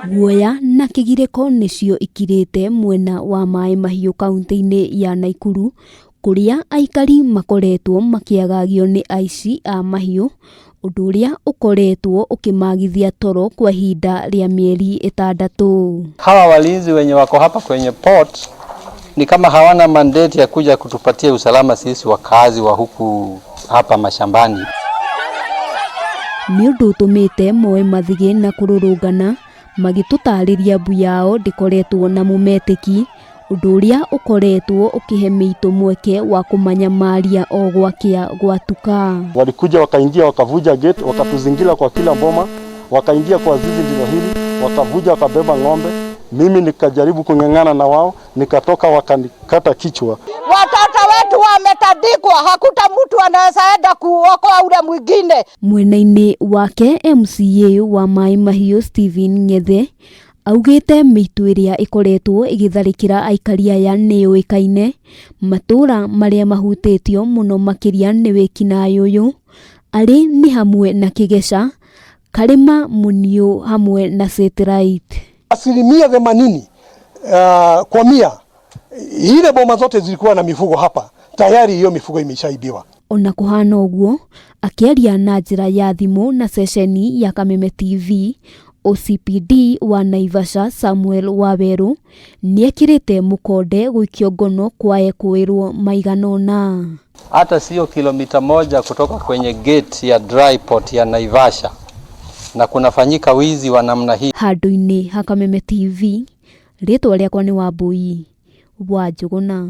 Guoya na kĩgirĩko nĩcio ikirĩte mwena wa Maĩ Mahiũ kaunti-inĩ ya Naikuru kũrĩa aikari makoretwo makĩagagio nĩ aici a mahiũ, ũndũ ũrĩa ũkoretwo ũkĩmagithia toro kwa ihinda rĩa mĩeri ĩtandatũ. Hawa walinzi wenye wako hapa kwenye port ni kama hawana mandate ya kuja kutupatia usalama sisi wakazi wa huku hapa mashambani. Nĩ ũndũ ũtũmĩte moe mathigĩ na kũrũrũngana magĩtũtarĩria mbu yao ndĩkoretwo na mũmetĩki, ũndũ ũrĩa ũkoretwo ũkĩhe mĩitũ mweke wa kũmanyamaria o gwakĩa gwatuka. Walikuja wakaingia wakavuja gate, wakatuzingira kwa kila boma, wakaingia kwa zizi ndilo hili, wakavuja wakabeba ng'ombe. Mimi nikajaribu kung'ang'ana na wao, nikatoka wakanikata kichwa. Watoto wetu wametandikwa, hakuta mtu anaweza enda kuokoa ule mwingine. Mwena-inĩ wake MCA wa Maĩ Mahiũ Stephen Ng'ethe augĩte mĩitũ ĩrĩa ĩkoretwo ĩgĩtharĩkĩra aikari aya nĩ yũĩkaine, matũra marĩa mahutĩtio mũno makĩria nĩ wĩkinaĩ ũyũ arĩ nĩ hamwe na Kĩgeca, Karĩma Muniu hamwe na Satellite. 80% kwa 100 ile boma zote zilikuwa na mifugo hapa tayari hiyo mifugo imeshaibiwa. Ona kũhana ũguo, akĩaria na njĩra ya thimũ na ceceni ya Kameme TV, OCPD wa Naivasha Samuel Wawerũ nĩekĩrĩte mũkonde gũikio ngono kwa ekũĩrwo maigana ũna. Hata sio kilomita 1 kutoka kwenye gate ya dry port ya Naivasha na kunafanyika wizi wa namna hii. Handũ-inĩ ha Kameme TV, rĩtwa rĩakwa nĩ Wambui wa Njũgũna.